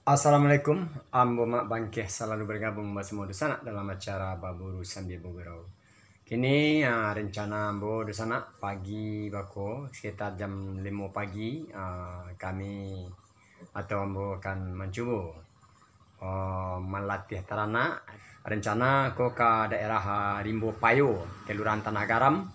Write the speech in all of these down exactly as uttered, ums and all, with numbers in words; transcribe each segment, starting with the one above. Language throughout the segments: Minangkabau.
Assalamualaikum, ambo Mak Bangkeh salalu bergabung basamo dunsanak dalam acara Baburu Sambia Bagurau. Kini, ah, rencana ambo dunsanak pagi bako, sekitar jam limo pagi, ah, kami atau ambo akan mancubo, ah, malatih taranak. Rencana ko ka daerah, ah, Rimbo Payo, Kelurahan Tanah Garam.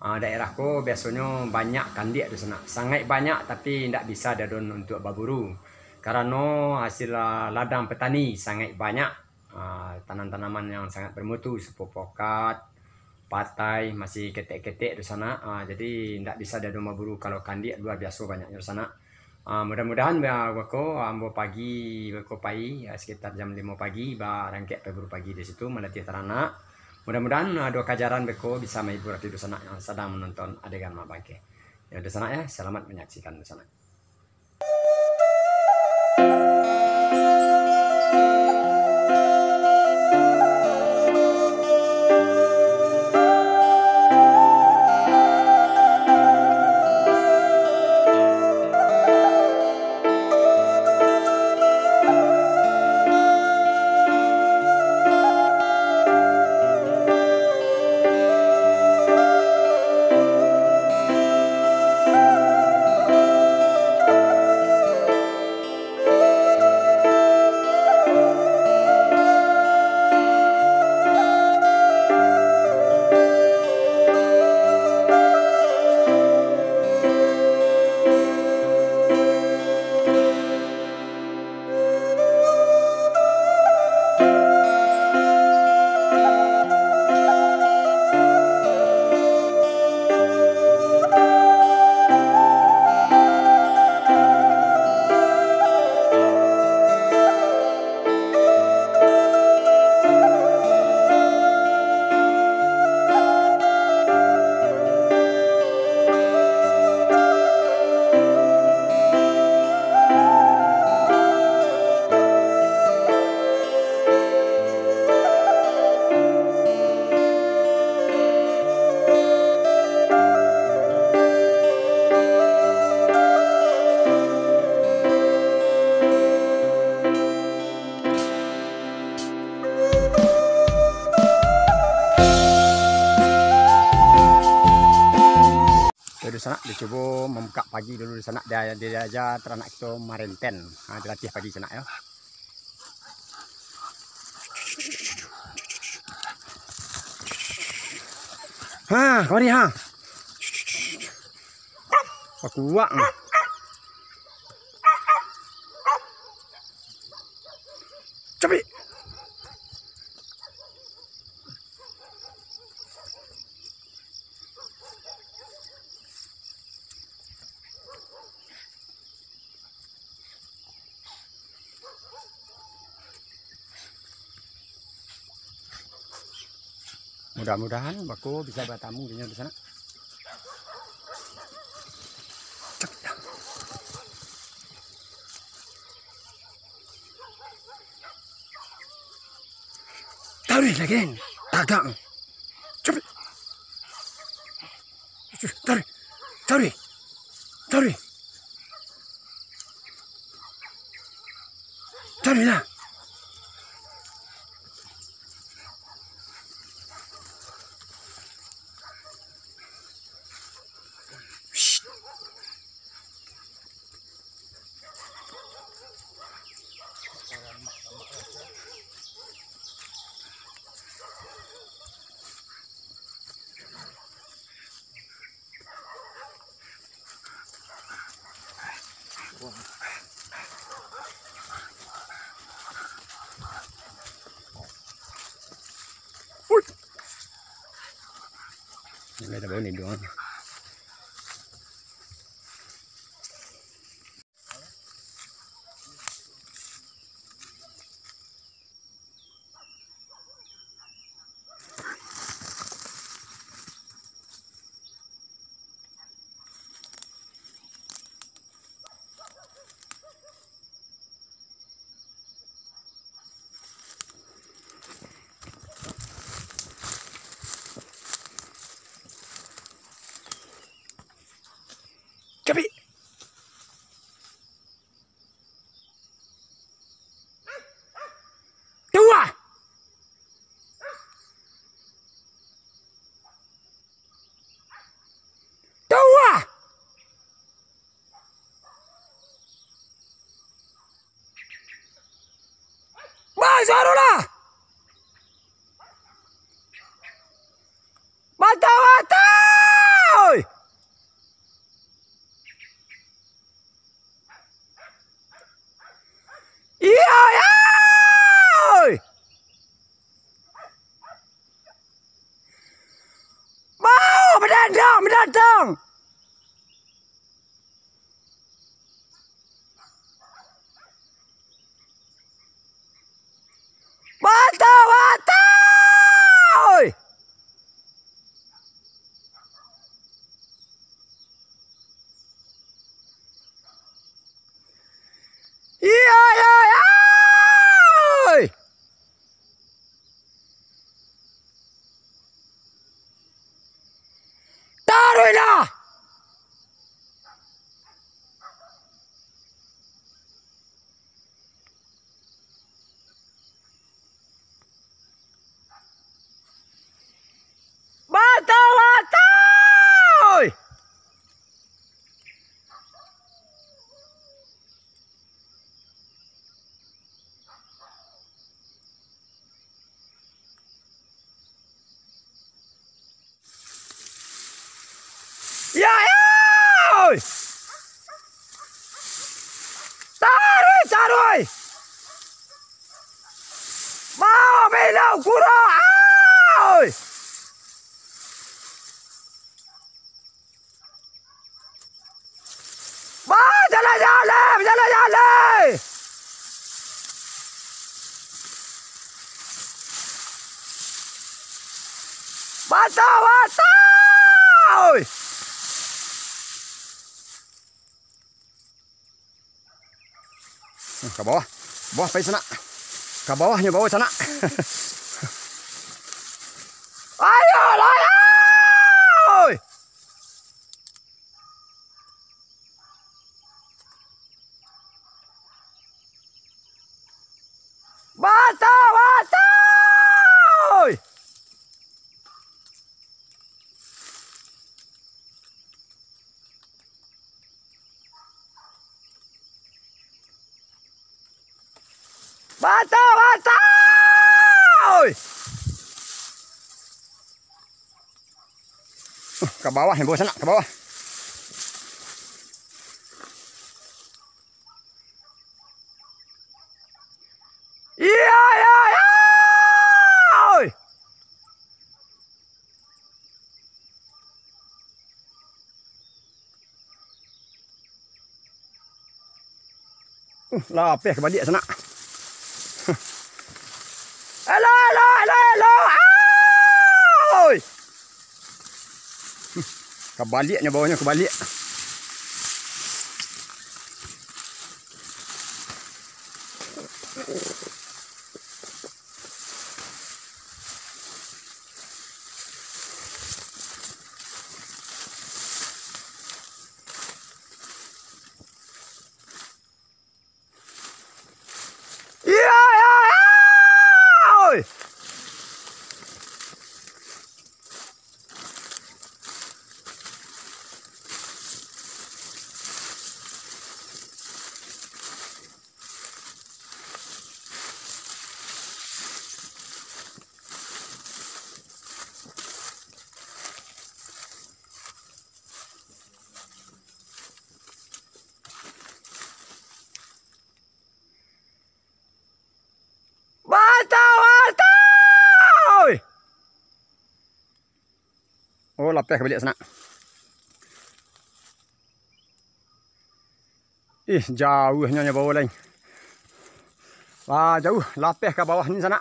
Ah, daerah ko biasonyo banyak kandiak dunsanak. Sangaik banyak, tapi indak bisa diadon untuak baburu. Karano hasil, ah, ladang petani sangaik banyak. Ah, tanam-tanaman yang sangat bermutu, sepupukat, patai, masih ketek-ketek dunsanak. Ah, jadi indak bisa diadon baburu kalau kandiak luar biaso banyaknyo dunsanak. Ah, mudah-mudahan ba-, bako ambo pagi, bako pai, ah, sekitar jam limo pagi, barangkek paburu pagi di situ, malatih taranak. Mudah-mudahan, ah, ado kajaran bako bisa mahibur ati dunsanak yang sadang manonton adegan Mak Bangkeh. Ya, dunsanak ya, selamat menyaksikan dunsanak. Oke, dunsanak, dicubo mambukak pagi dulu dunsanak, dia, dia aja taranak kito marenten. Ha, dilatih pagi, sanak, yo. Ha, kamari, ha. Bakuak, ha. Capik. Mudah-mudahan bako bisa batamu inyo di sanak. Tarik lagi, Nen. Tagak. Capek. Tarik. Tarik. Tarik. Tarik lah. Ini ada bau nih, dong. Datang! Batua, batua! Iyo, iyo, iyo! Taruihlah! Batua, batua! Iyo, iyo! Taruih, taruih! Bao milau kuro, ai! Bajalan-jalan, bajalan-jalan! Batua, batua! Oi! Nah, ka bawah. Bawah pai sanak. Ka bawah nyo bawa sanak. Ayo, layang! Batua, batua! Batua, batua! Oi! Uh, ka bawah ni, bawah sanak, ka bawah. Iyo, iyo, iyo! Oi! Uh, lapeh ka baliak sanak. Elo, elo, elo, elo. Oi! Ka baliak nyo bawahnyo, ka baliak. Iyo, iyo, iyo! Oi! Batua, batua! Oi! Oh, lapeh ka baliak sanak. Ih, jauahnyo nyo bawa lai. Wah, jauah. Lapeh ka bawah ni sanak.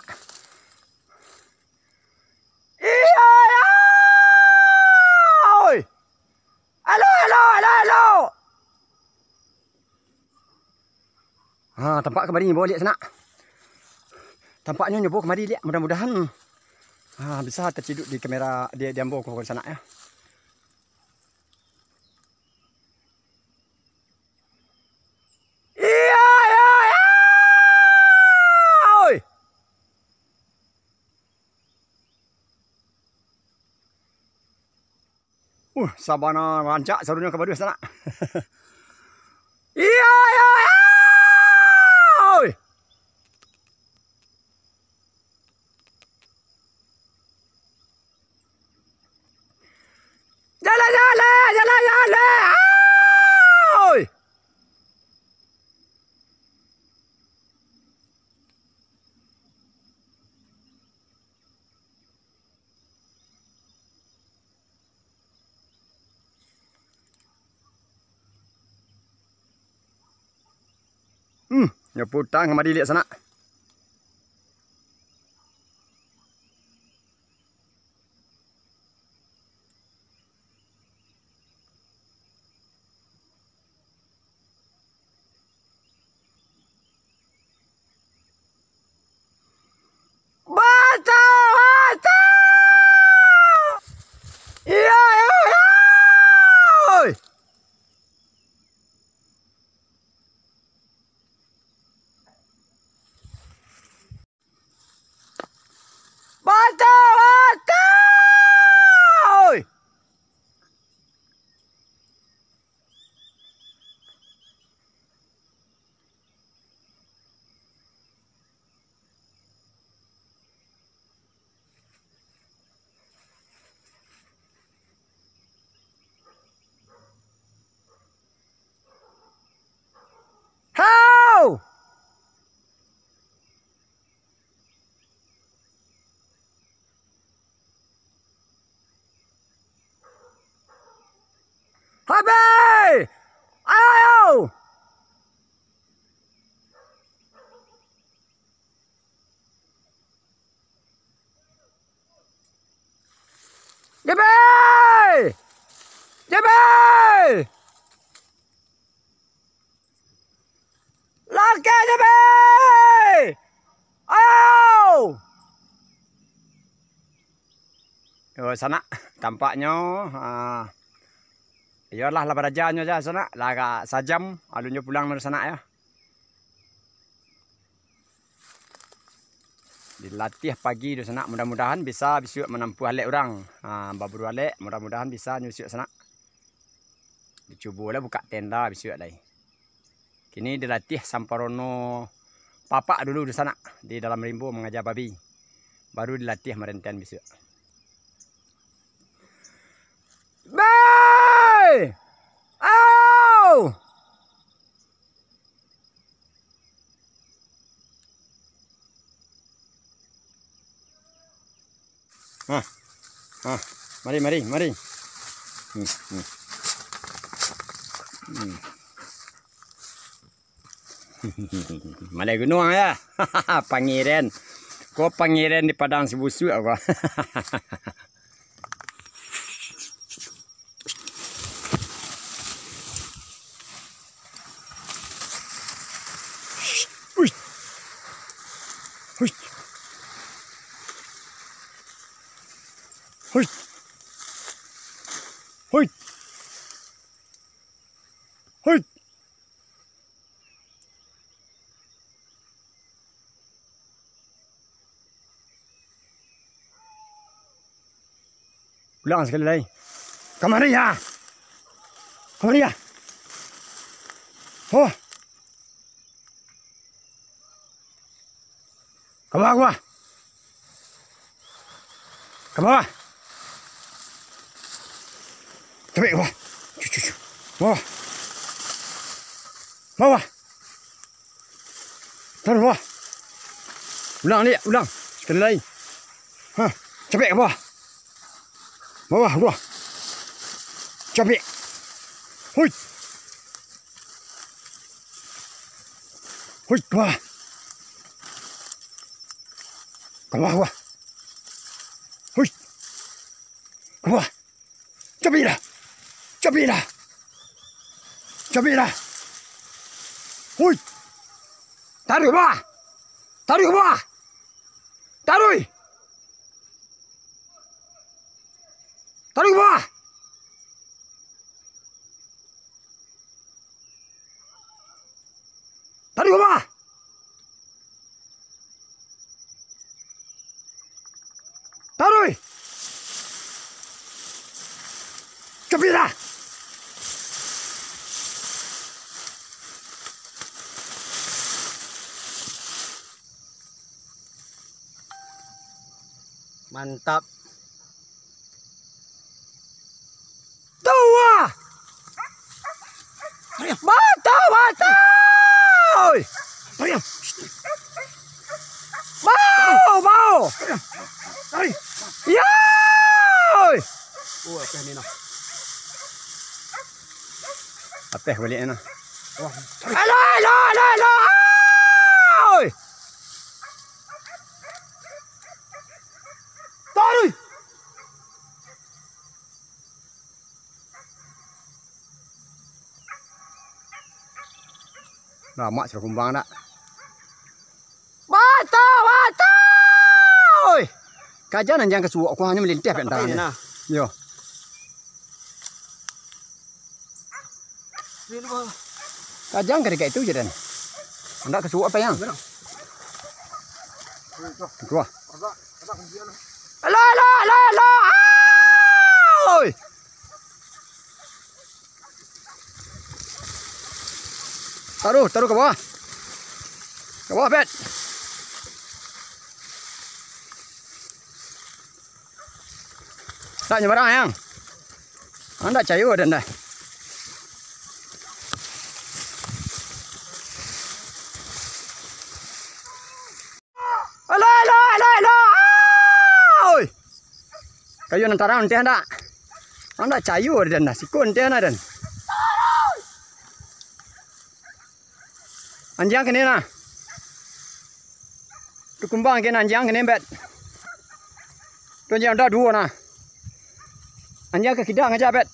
Iyo, iyo! Oi! Alo, alo, alo, alo! Ha, tampak kamari nyo bawa liak sanak. Tampaknyo nyo bawa kamari liak, mudah-mudahan, ha, bisa taciduk di kamera di, di ambo ko sanak, yo. Iyo, iyo, iyo! Oi! Uh, sabana rancak sarunyo ka baduah sanak. Iyo, iyo, iyo! Oi! Jaleh, jaleh, jaleh, jaleh! Oi! Nyo putang kamari liak sanak. Batua, batua! Iyo, iyo, iyo! Batua, batua! Hau! Habis! Ayo! J B! J B! Lakek J B! Ayo! Yo, sanak, tampaknyo, ah, iyolah, lah barajanyo ja, sanak, lah agak sajam, alun jo pulang tu, sanak, yo. Dilatiah pagi tu, sanak, mudah-mudahan bisa bisuak manampuah alek urang. Ha, baburu alek, mudah-mudahan bisa nyo bisuak, sanak. Dicubo lah bukak tenda bisuak lai. Kini dilatiah samparono papak dulu, sanak, di dalam rimbo mangaja babi. Baru dilatiah marenten bisuak. Be! Au! Hah. Hah. Mari, mari, mari. Hmm, hmm. Hmm. Malai gunuang ya. Pangiren. Ko pangiren di Padang Sibusuak ko. Huit. Huit. Huit. Huit. Huit. Ulang sakali lai. Kamari ya. Kamari ya. Oh. Ka bawah, ka bawah. Ka bawah. Capek ka bawah. Cu, cu, cu. Bawah. Bawah. Taruih bawah. Ulang, Lik, ulang. Sakali lai. Ha, capek ka bawah. Bawah, bawah. Capek. Hui. Hui, ka bawah. Ka bawah, ka bawah. Hui. Ka bawah. Capek lah. Capek lah. Capek lah. Hui. Taruih ka bawah. Taruih ka bawah. Taruih. Taruih ka bawah. Taruih ka bawah. Taruih. Capek lah. Mantap. Tuh, wah. Batua, batua. Bau, bau. Yoi. Oh, apeh ni nah. Apeh baliak ni nah. Wah. Alo, alo, alo, alo. Ah! Oi. Taruih. Lamak sudah kumbang dak? Bato, bato! Oi. Kajan anjiang ka suok, ku hanyo malinteh pek antah. Nah. Yo. Kajan ka dikek itu je, Dan. Ndak ka suok apa yang? Tuah. Alo, alo, alo, alo. Oi. Taruh, taruh ka bawah. Ka bawah, Bet. Tak nyebarang, yang. Ang dak cayo, Dan, dah. Alo, alo, alo, alo. Oi. Kayu nan tarang, anteh ndak? Ang dak cayo, Dan, dah. Siko anteh nah, Dan. Anjiang kene nah. Tu kumbang kene, anjiang kene, Bet. Tu anjiang dah duo nah. Anjiang ka kidang aja, Bet.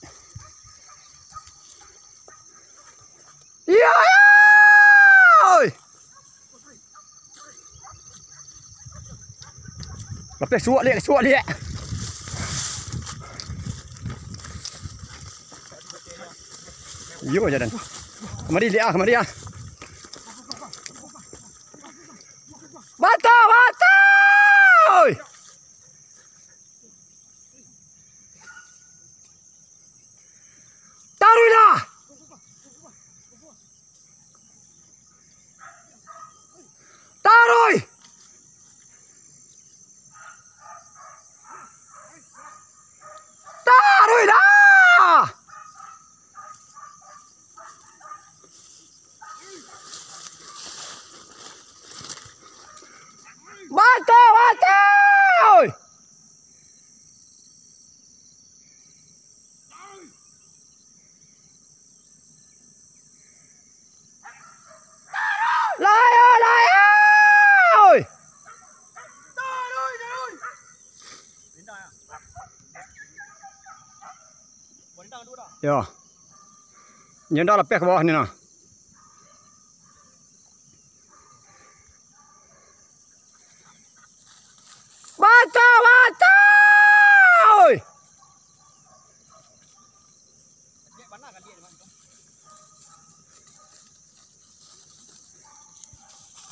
Iyo, iyo. Oi. Lapeh suok liak, suok liak. Iyo, jalan. Kamari liak ah, kamari ah. Bato, bato! Oi! Taruihlah! Taruih! Taruihlah! Bato, bato! Layo, layo! Yo. Nyo dah lapeh ka bawah ni nah. Bato, bato! Oi!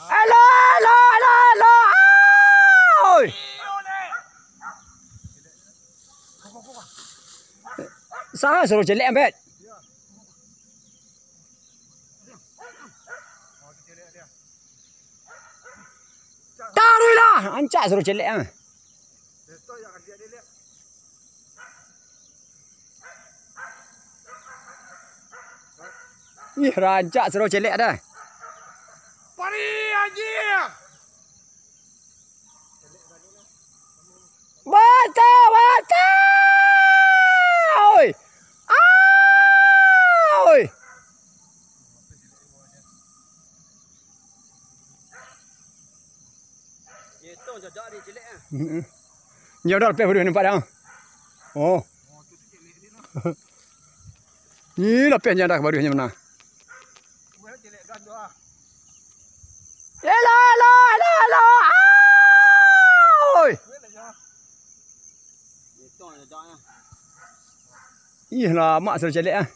Alo, alo, alo, alo! Oi! Salah suruh celek, Ambet. Taruihlah, rancak suruh celek ah. Ih, rancak suruh celek dah. Pari, anjing. Baca, baca! Oi! Oi! Nyo dah lapeh baruih nampak dah. Oh. Ni lapeh nyo dah baruih nyo mah. Elo, elo, elo, elo. Oi. Ih, lamak sudah celek ah.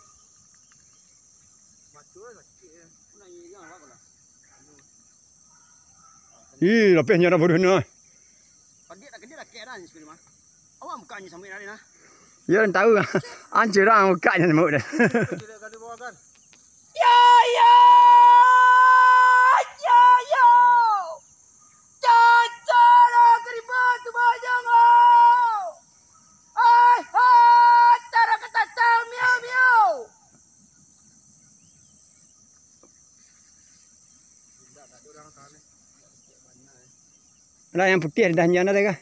Ih, lapeh nyo dah baruih nyo. Padik dah gede dah kek dah ni sekali mah. Awak buka ni sampai hari nah. Yo, tahu. Ancur dah buka ni sampai dah. Yo, yo. Yo, yo. Caca lah keribat tu banyak, oh. Ai, hai, cara kata miau, miau. Lah, yang putih dah nyan dah kah?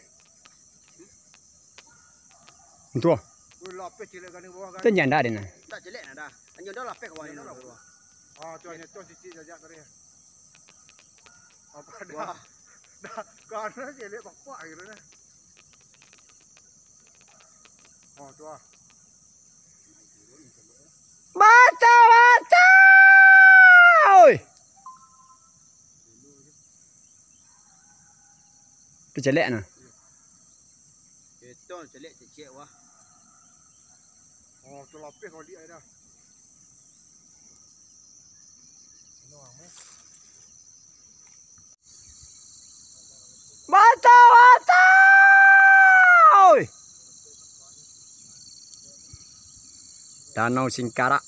Tuh. Wih, lapeh cilek gani bawah kan. Tu nyan dah dia nah. Tak cilek nah dah. Anjo dah lapeh kawan ni. Ah, tu hanya tu sisi sajak tadi. Apa dah? Wah. Dah, kana caliak bapak gitu nah. Oh, tu ah. Baca, baca! Oi! Tu caliak nah. Itu caliak cecek wah. Oh, tu lapis kau lihat dah. Baca, baca! Oi! Danau Singkarak.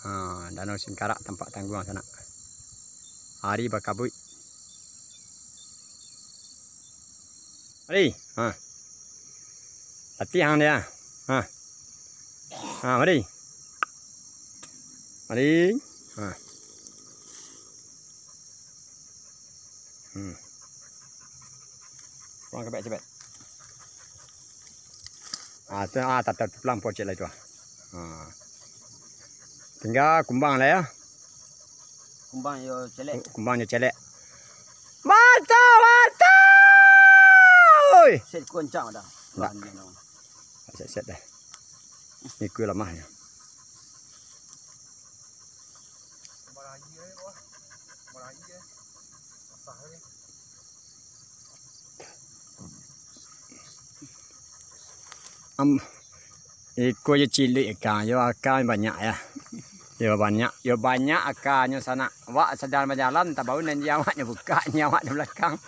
Ha, Danau Singkarak tampak tangguang sanak. Ari bakabuik. Mari. Ha. Latihan dia. Ha. Ha, mari. Mari. Ha. Hmm. Pulang ke bek, cepet. Ah, tu, ah, tak, tak, pulang pocet lah itu, ah. Ha. Tingga kumbang lah, ya. Kumbang yo caliak. Kumbang yo caliak. Mantap, mantap! Oi! Set kuncang dah. Ndak. Set, set dah. Ikut lamah ya. Am, iko jo cilik aka, yo aka banyak ya. Yo banyak, yo banyak akanyo sanak. Wak sadang bajalan, tabau nan awaknyo bukak, nyo awaknyo balakang.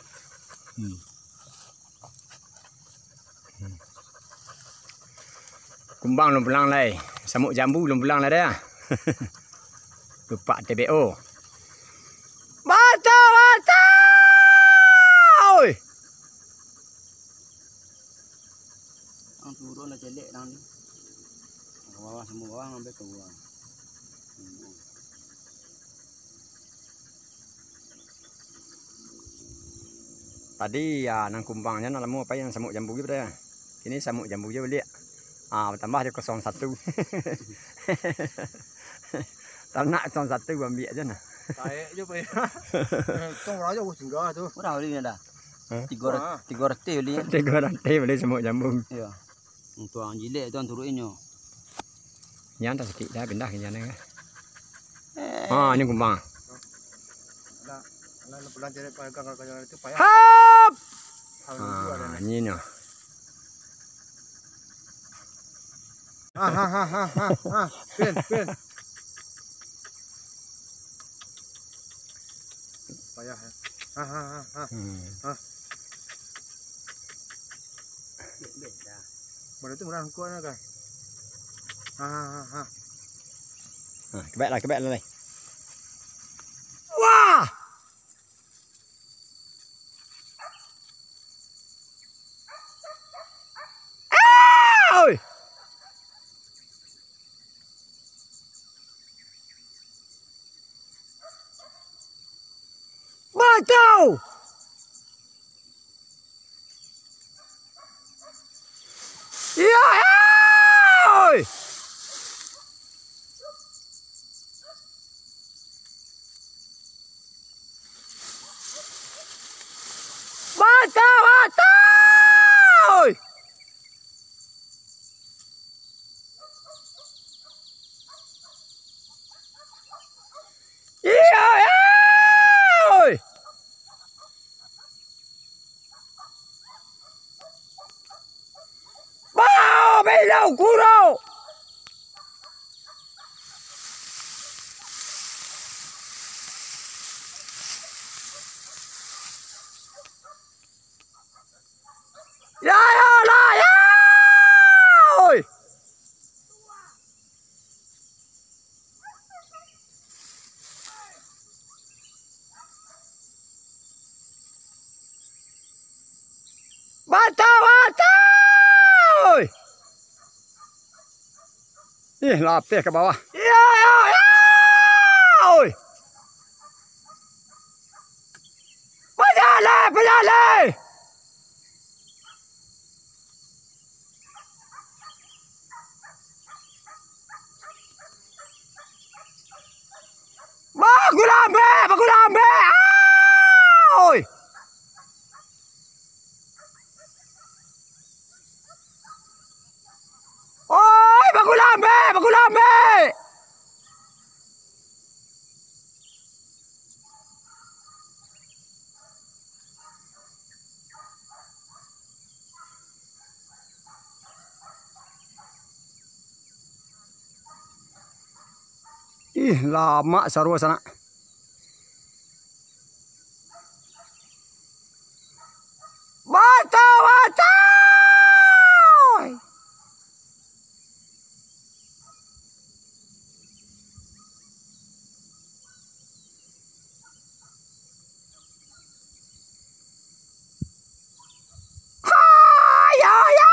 Hmm. Kumbang lun pulang lai. Samuk jambu lun pulang lai dah. Lupak T B O. Baca, baca! Oi! Ang turun lah caliak nang ni. Bawah, samuk bawah ngambil keluar. Hmm. Tadi, ya, nan kumbangnyo nan lamo pai nan samuk jambu gitu ya. Kini samuk jambu jo baliak. Ah, batambah jo kosong satu. Tanak kosong satu ambiak jo nah. Taek jo pai. Tong raja wah singgah tu. Murah bali dah. Hah? Tigo ratus, tigo ratus bali. Tigo ratus bali samuk jambu. Iyo. Untuang jilek tu, turuinnyo. Nyan dah sakik dah, pindah ka nyan dah. Eh. Ha, ni kumbang. Lah, lah, lah, pulang cari pagang, kalau, kalau itu payah. Hap! Kalau itu ada. Ha, ni nyo. Ha, ha, ha, ha, ha, ha. Pin, pin. Payah, eh. Ha, ha, ha, ha. Hmm. Ha. Baru tu murah angkot kan. Ha, ha, ha, ha. Ha, kebek lah, kebek lah, lai. Wah! Oi! Bacau! Iyo, oi! Bacau, bacau! Iyo, iyo! Bao, bilau kuro! Ya, ya, lah, ya! Oi! Bata, bata! Oi! Ih, lapeh ka bawah. Iyo, iyo, iyo! Oi! Pajaleh, pajaleh! Bakulah ambek, bakulah ambek. Oi. Oi, bakulah ambek, bakulah ambek. Ih, lamak sarua sanak. Batua, batua! Hai, hai, hai!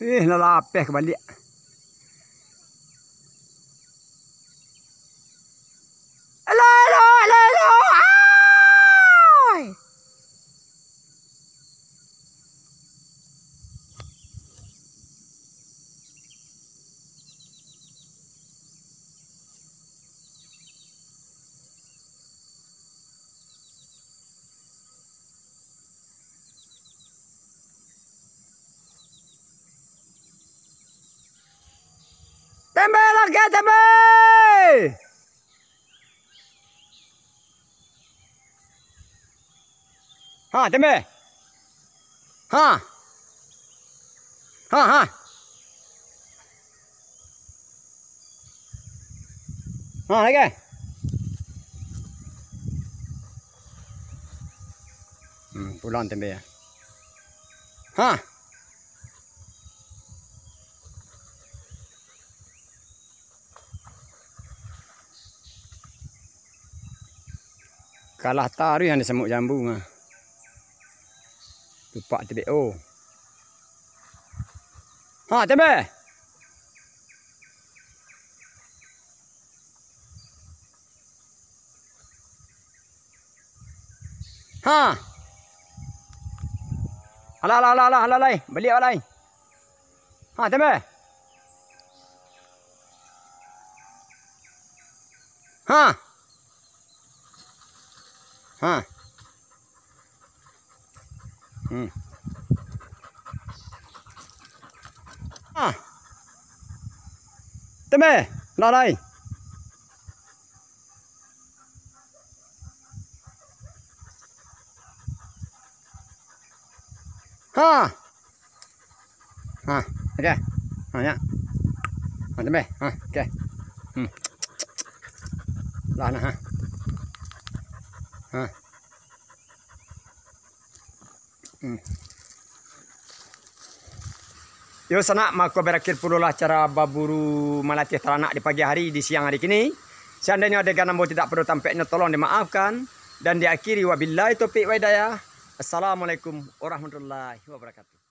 Eh, lah lapeh ka baliak. Alo, alo, alo, alo. Ai. Tembe lagi, tembe! Ha, tembe. Ha. Ha, ha. Ha, lagi. Hmm, pulang tembe ya. Ha. Kalah taruih yang disamuk jambu mah. Tupak tibek o. Ha, tembe. Ha. Alah, alah, alah, alah, alah, lai. Baliak, lai. Ha, tembe. Ha. Ha. Hmm. Ha. Tembe, lah lai. Ha. Ha, oke. Ha, ya. Ha, tembe. Ha, oke. Hmm. Lah, nah, ha. Ha. Hmm. Yo, sanak, mako barakhir pulolah acara baburu malatih taranak di pagi hari, di siang hari kini. Seandainyo adegan ambo tidak pado tampeknyo, tolong dimaafkan. Dan diakhiri, wabillahi taufik wa hidayah. Assalamualaikum warahmatullahi wabarakatuh.